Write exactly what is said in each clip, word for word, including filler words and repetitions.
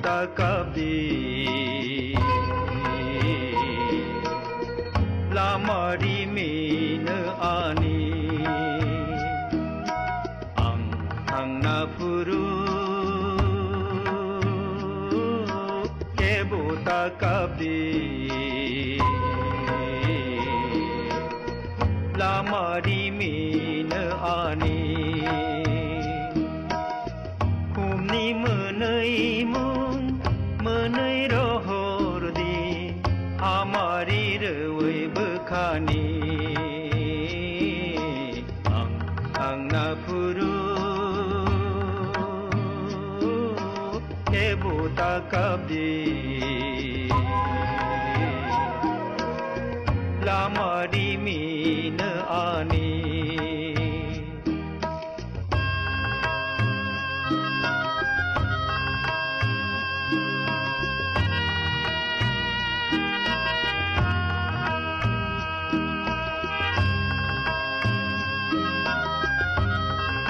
Kabdi lama rimino ani, ang thangna phuru kebo ta kabdi. Lama rimino ani. Khumni mwnwi mung, mwnwi rohor di, amari rwi bwkhani. Ang, ang na phuru. Kebo ta kabdi lama rimino ani.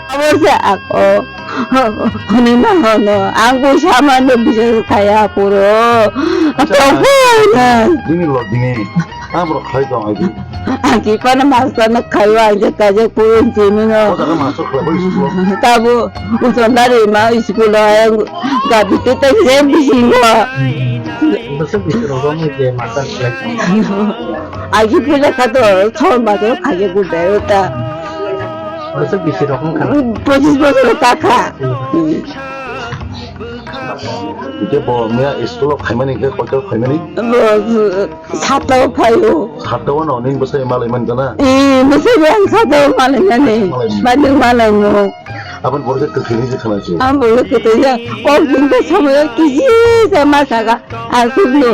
Abo se ako. Hwnwi ma hono, ang koi samano biswas khaiya puro. Acha, tongphuru na. Dini lo dini. Ang borok khlai tong ai di. Ang kipano master no khaio, ang je kaje puro jimino. O jaga master khlai bai school o. Tabo, usondari ma school o, ang gabi te te je bisingo. Bwswk bisi rogo mui je master khlai tong. Agi puja khato, chol master khaye gudai uta. Bwswk bisi rok wngkha? Pochis bosor kakha. Hwnkhe bo miya school o phaimani hwnkhe koitor phaimani? Bo, bo, sato phaio. Sato no nini bwsai malai man kana? Ee, bwsai ang sato malai mani. Malai mani. Mani malai mo. Aboni pore khe kwthwini se khwna se. Ang bo kwthwi ya. Kok din ta samoyo kisi se ma saka. Aswkno.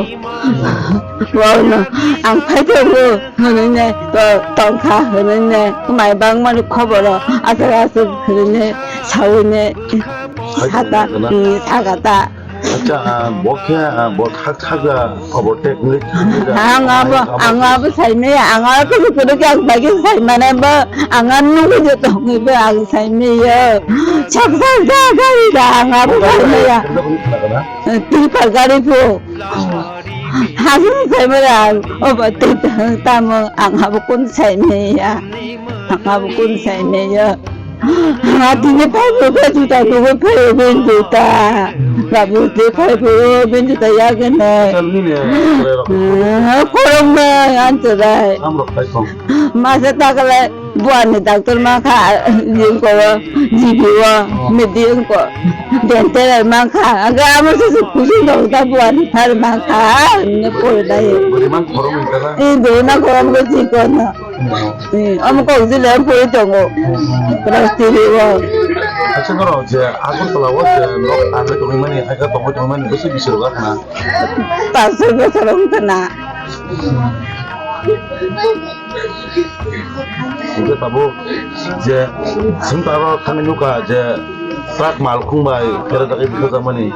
Bono ang phai tongo hwnwi nai, to-, tongkha hwnwi nai, mai bangmani khoboro aswk aswk hwnwi nai saui nai saka, mm, saka ta. Acha, ah, bo khe, ah, bo thak thak, ah, overtake ni. Ang abo, ang abo saimaya, ang abo kudu kudu khe ang bai khe saimane bo, ang ano nugwi je tongwi bo ang saimaya. Sak sak ja gari da, ang abo saimaya. Tripal gari pho. Hasing sai mara, obo tei tamo ang abo kun sai meya. Ang abo kun sai meya. Ang atini phai bo ka juta nugo phai ben juta. Babu te phai bo ben juta ya gene. Korong na anterai. Masa takale. Buani doctor mankha, jing ko, G B o, midi ko, dental mankha. Aga amo se se kuching dong ta buani thar mankha, ne pore dai. Bwrwi mang khorok wngkha na? Eh, bwrwi mang khorok wngkha chikon no. Hmm. Eh, amo kok jile pore tongo. Hmm. Class three o. Acha, norok je Agartala o je nok tanwi tongwi mani, haikhe tongwi tongwi mani, bwswk bisi rwgak na? Paanch soi bosor wngkha na. Hingke tabuk je chwng taro thani nukha je truck malkhung bai kere dagwi bwkha jakmani.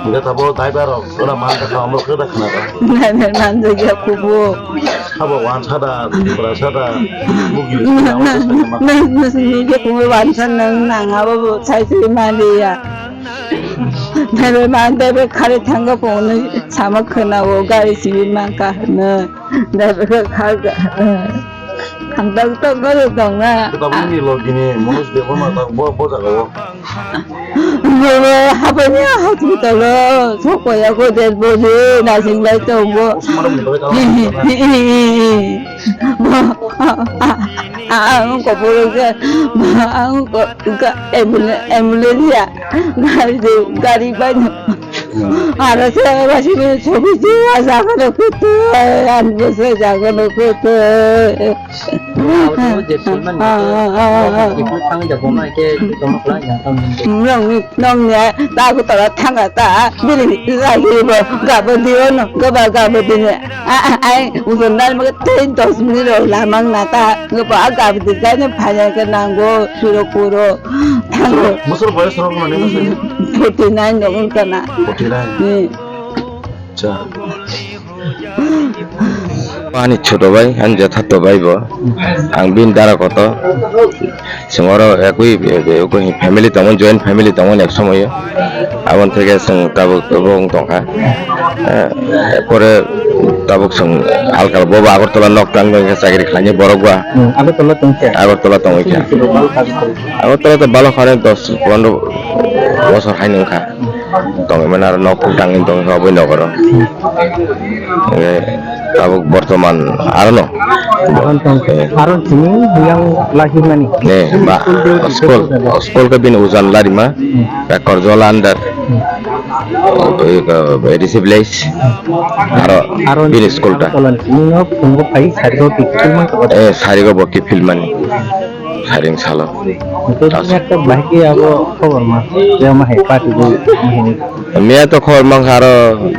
Hingke tabuk driver rok ora man kha, omo khe da khna kha. Driver man jakya kubu. Abo wansa da, tipra sa da, bugi. Nang, nang, nang, nang, nang, nang, nang, wansa nang, nang, abo bo sai sai maliya. Driver man, driver khari thangka phone sama khna o gari sibi man kha hwnwi. Driver khe kha, ang tak tak gari tong na. Tabuk ni logini Manoj Debbarma tak bo, bo jaga o. Bo, bo, habani hospital o, sok paya ko dead body, nasing lai tongo. Postmortem ni bagwi tamo. Bo, a, a, a, ang ko puro ke, ang ko, ka, ambulance, ambulance ya, gari de, gari bai. Aro se wasi ni sobi ji aja kono kutu, an bose ja kono kutu. Abo je sulman ni, abo je thang ja boma ke toma kla ja tam. Nong ni, nong ni, ta ko tora thang ta, bini lagi bo, gabo dio no, gaba gabo dini. A, a, ai, ujon dal mo ten dos minute ro lamang na ta, gabo a gabo di kai ne phaya ke nango, suro kuro. Thango. Musur boyos rok mani musur. Forty nine dong kana. Forty nine. Hmm. Acha. Ani choto bai, ani jetha to bai bo. Ang bini dara koto. Chwng oro ekui, ekui family tongo, joint family tongo nek somoyo. Aboni theke chwng tabuk bo wng tongkha. Eh, pore tabuk chwng halka bo bo Agartala nok tang tong khe chakri khlainai borok ba. Hmm, Agartala tong khe? Agartala tong khe. Agartala to balo khare dos pondro bosor haino wngkha. Tongwi mano aro nok tangwi tongkha oboni nokoro. Eh, tabuk bortoman aro no. Aro tong khe. Aro chini yang lahirmani. Eh, ba, school, school ke bini ujan larima. Hmm. Korjola under. Hmm. Receive lais. Aro, aro bini school ta. Aro chini no phungo phai sarigo kifil man ko. Eh, sarigo bo kifil mani. Saring salo. Hwnkhe bini ekta bahai khe abo khobor ma, je ma hai party bo ma hai. Miya to khobor mankha aro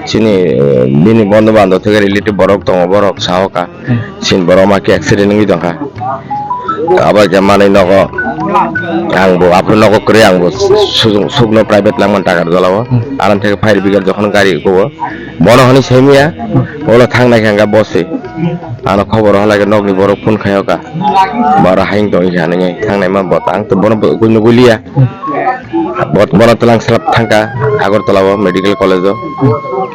chini, eh, bini bondo bando theke relative borok tongo, borok sahoka. Hmm. Chini borok ma khe accident wngwi tongkha. Abo khe manwi nogo ang bo aphuru nogo kwrwi ang bo su-, sukno private langmani Takarjala o. Hmm. Aram theke fire brigade jokhon gari kugo. Bono hwnwi saimiya, ulo thangnai khe hwnka bo se. Ano khobor halai khe nokni borok phone khaio ka. Baro haing tong khe hanwi thangnai ma bota. Ang to bono bo-, nugwi liya. Bot-, bono twlang slap thangka Agartala o medical college o.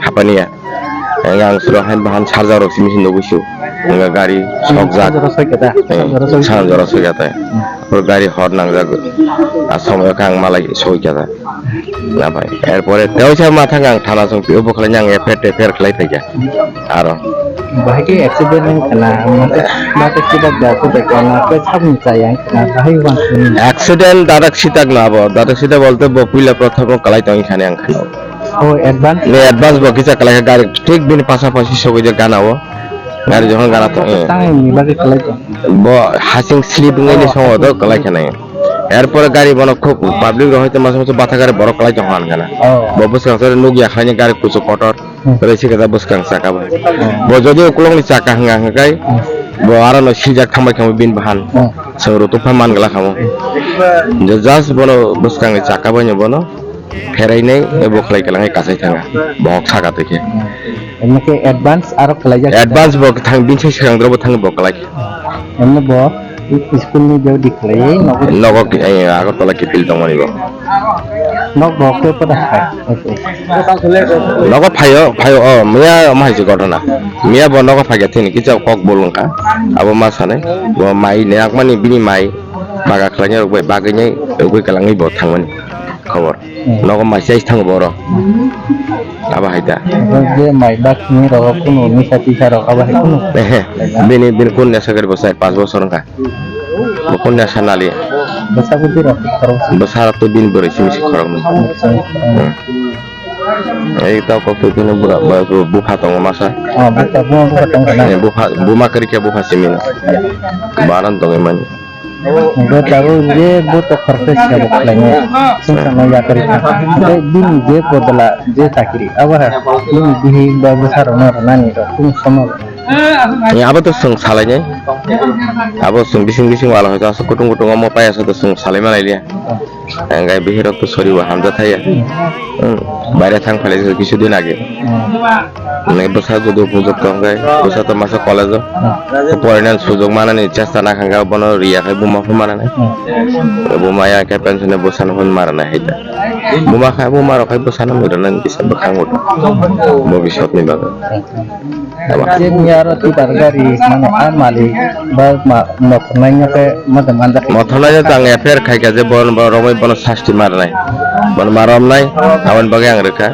Hapaniya. Ang, ang suro hain bahan sarja rok simi simi nugwi su. Ang gari sok jak. Sanjora soi kata. Eh, sanjora soi kata. Oro gari hor nangjak. A somoy khe ang malai soi kata. Na bai. Erpore teisa ma thang ang thana song pio bokhlai nang F I R T F I R khlai phaikha. Aro. Bahai khe accident wng khna, mate, mate kidak da ko da ko na, ko sabni chaya wng khna, bahai wng khna. Accident dadak sitak na abo, dadak sitak bolte bo puila prothom kalai tong khani ang khana. Oh, advance? Ne advance bo kisa kalai gari thik bini pasa pasi sogwi je gana o. Gari jokhon gana tong, eh. Tang ni bagwi kalai tong. Bo hasing slip wngwi ni songo to kalai khana. Erpore gari bono khub public rok hoite masa masa batha gari borok kalai tong han gana. Oh. Bo bwskang sari nukya khlaini gari kuchuk kotor. Hmm. Rei se kata bwskang saka bai. Hmm. Bo jodi ukulok ni saka hwnga hwnkhe bo aro no siljak thangbai khamu bin bahan. Hmm. Chwng rw tupha man gala khamu. Hmm. Je just bono bwskang ni saka bai no bono pherai nai bo khlai kalang kasai thanga. Bohok saka twi khe. Hmm. Emne khe advance aro khlai jak. Advance bo thang bin sai swkang dro bo thang bo khlai. Emne bo School ni beo dik khlaiwi nogo. Nogo ki, eh, Agartala kifil tongmani bo. Nok bo khe poda khai. Nogo phaio, phaio, oh, miya omo hai se ghotona. Miya bo nogo phaikha thini kisa kok bul wngkha. Abo ma sanai, bo mai ne akmani bini mai. Baga khlainai rok bai bagwi nai, rwgwi kwlangwi bo thangmani khobor. Hmm. Nogo mai chai thango boro. Abo hai da. Abo je mai bak ni rogo kunu nisa tisa rok abo hai kunu. Ehe. Bini, bini kun nesa gari bo char panch bosor wngkha. Bo kun nesa nali. Bwsa bwtwi rok khorok. Bwsa rok to bini bwrwi simi si khorok ni. Acha. Hmm. Ei tao kok twi kunu bura, bu-, bu-, bupha tongo masa. Oh, bupha, bupha tongo na. Eh, bupha, buma kwrwi khe bupha simi no. Baran tongwi mani. Hwnkhe tabuk je bo tokhor khe sebo khlainai, chwng sakno yakarwi thang. Tei bini je bodla, je chakri, abo hai bini bihik ba bwsarokno rwnani rok kunu somo. Ni abo to chwng salainai. Abo chwng bising bising wala hoito aswk kutung kutung omo pai aswk to chwng salai manai liya. Hwnkhe bihik rok to sori bo hamjak thaya. Hmm, baire thang phailai kisa din age. Hmm. Hwnkhe bwsa jodi upojukto hwnkhe bwsa to masa college o. Hmm. Porinani sujok manani chesta nakha hwnkhe bono riya khai buma phu manani. Hmm. Buma ya khe pension ni bwsano hwn marana hai da. Buma khai buma rok khai bwsano mwrwknani kisa bwkhango. Bobiswt ni bagwi. Hmm. Tei miya aro tipar gari mane a malik ba ma-, mothor naino khe mothor manjak. Mothor naino to ang F I R khaikha je bon, bo romwi bono sasti marnai. Bono ma romnai, aboni bagwi ang rwkha.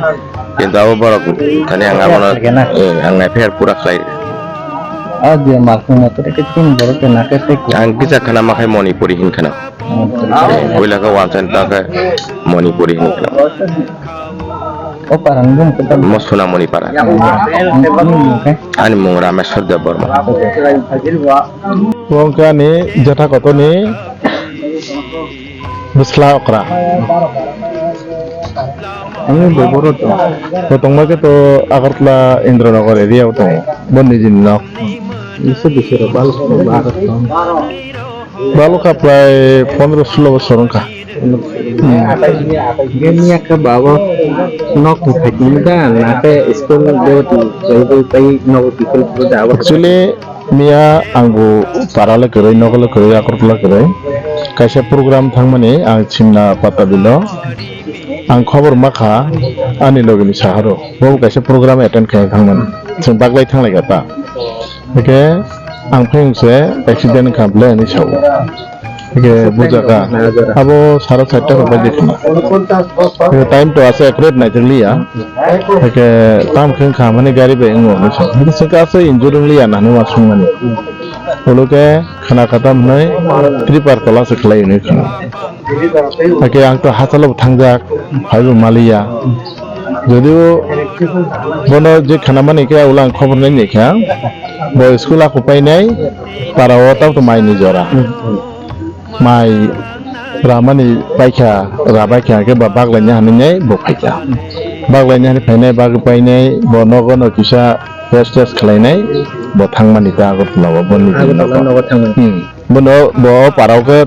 Kintu abo borok thani ang abono, eh, ang F I R pura khlai rwkha. O je malkhung motor khe chini borok khe nakhe tei. Ang kisa khana ma khai Manipuri hin khana. Puila khe wansa ni ta khe Manipuri hinwi kheno. O para ni bumung khe tamo? Mo Sonamoni para. Ani bumung khe? Ani mung Rameshwar Debbarma. Bo wngkha ani jetha kotor ni bwsla okra. Ani bo boro tong. Bo tongma khe to Agartala Indranagar area o tongo. Bo nijini nok. Bisi bisi rok balo. Balo kha prai pondro sulo bosor wngkha. Bini yakha baba Nok ni phaikni da, na khe school boti, boti, boti, nogo tikel da, abo. Actually, miya ang bo para le kwrwi, nogo le kwrwi, Agartala kwrwi. Kaisa program thangmani ang Simna Patabilo. Ang khobor makha ani logini saharo. Bo kaisa program attend khai thangmani. Chwng baglai thanglai kha ta. Hake ang pheng se accident kha ble ani sao. Hake bujaka. Abo sara saita rok bai dikhna. Hake time to ase accurate nai liya. Hake tam kheng kha mani gari bai ngo ni sao. Hake se ka se injury liya nani wasung mani. Olo ke khana khatam hnoi tripar tola se khlai ni khana. Hake ang to hachalo thangjak, phaibo maliya. Jodio bono je khanamani khe ulang khobor nai ni kha, bo school ako painai, para o tamo to mai ni jora. Mai ramani paikha, rabaikha khe ba baglaini hanwi nai bo phaikha. Baglaini hanwi phainai, bagwi painai, bo nogo no kisa test test khlainai, bo thangmani ta Agartala o, boni Agartala nogo thangmani. Hmm. Bono bo o para o khe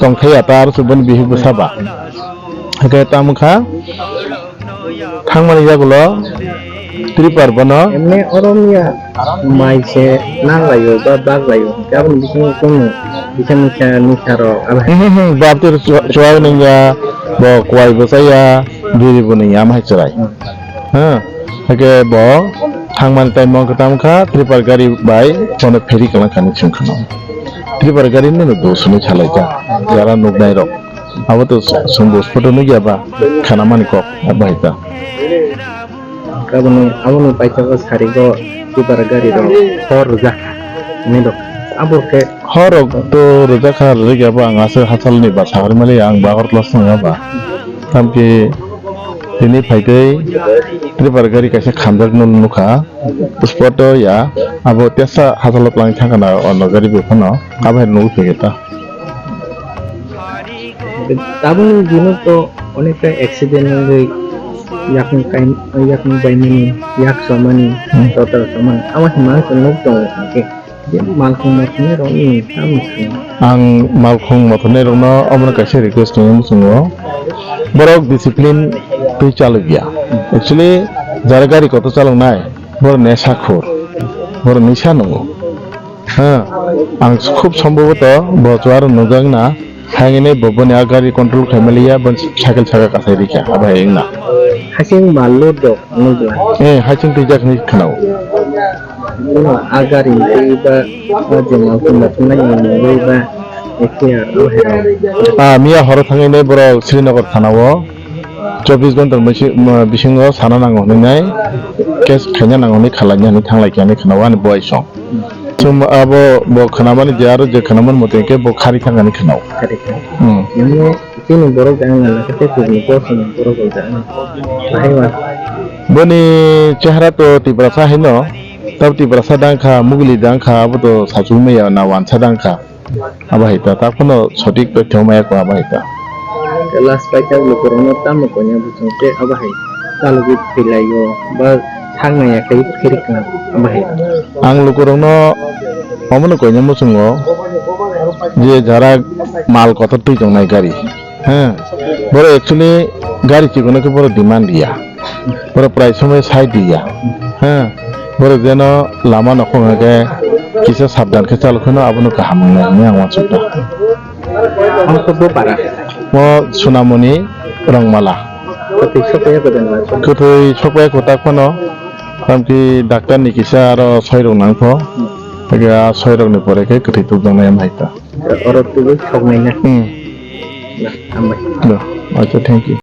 tongthai ya ta, aro se boni bihik bwsa ba. Hake tamo kha thangmani yagulo tripar bono. Emne oro miya mai se nang layo ba bag layo. Hake aboni bisingo kunu bisa misa nisa rok abo. Hmm, hmm, hmm, bab to chua, chua nung ya, bo kwai bo chaya, biri bo nung ya, amhai chwrai. Hmm. Ha, hake bo thangmani time o khe tamo kha, tripar gari bai bono pheri kwlang kha ni chwng khna. Tripar gari no dos ni salai kha, jara nuknai rok. Abo to sumbu photo nukya ba, khanamani kok, abo hai ta. Aboni, aboni paithago sarigo tripar gari rok hor rwjak kha, hinwi rok. Abo khe Hor rok to rwjak kha, rwjak ya bo ang aswk hachal ni ba sahar mali ang ba hor class nang ba. Tamki tini phaitwi tripar gari kaisa khamjak no nukha. Spot o ya, abo tesa hachalo twlang thangkha na ono gari bo phano, abo hai nugwi phai khe ta. Tabukni bini to onekta accident wngwi yakung kain-, yakung baimani, yak chomani, Hmm. Total chomani. Amo hwnma se nuk tongo hwnkhe, je malkhung mothonai rokni tamo sango. Ang malkhung mothonai rokno omono kaisa request tongwi muchungo, borok discipline twi chalokya. Actually, jara gari kotor chaloknai, borok nesa khur, borok nisa nungo. Ha, ang khub somboboto bo chuwaro nukjak na, hai hwnwi bo boni a gari control khai maliya, bo cycle saka kasai rikha, abo hai wngna. Hasing mal load rok nukla. Eh, hasing twijak hinwi khwnao. Bono a gari twi ba, o je mal tongma tongnai ni mungwi ba, ekhe abo hai rok. Ah, miya horo thangwi nai borok Srinagar thana o. Chobbish ghonta ni bisi-, bisingo sana nango hinwi nai, case khaina nango hinwi khalai hinwi thanglai khe hinwi khwnao ani boi song. Chwng abo bo khwnamani je aro je khwnaman mote khe bo khari thangani khwnao. Khari thang. Hmm. Nini chini borok jang na khe tei kubuni borok ni borok rok jang. Bahai wa. Boni chehra to Tiprasa haino, tab Tiprasa dang kha, Mugli dang kha, abo to sachumaya na wansa dang kha. Abo hai ta, ta phano sotik tongthai maya ko abo hai ta. Last paikha lukurokno tamo koina bwswng tei abo hai chalogwi thwilaio ba thang naiya khe phirikna abo hai. Ang lukurokno omono koina muchungo je jara mal kotor twi tongnai gari. He, borok actually gari chikon khe borok demand riya. Borok prai somoi side riya. He, borok jeno lama nokhung hwnkhe kisa sabdan khe chalo kheno abono kaham wngnai hinwi ang uansukha. Ang khe bo para. Mo Sunamoni Rongmala. Kwthwi sokpaiya kwthwi na? Kwthwi sokpaiya kwtak phano. Tamkhe doctor ni kisa aro soirok nangkho. Hwnkhe a soirok ni pore khe kwthwi tubjaknai amhai ta. Oro tubui soknai na? Hmm. Na, hambai. No. Acha, thank you.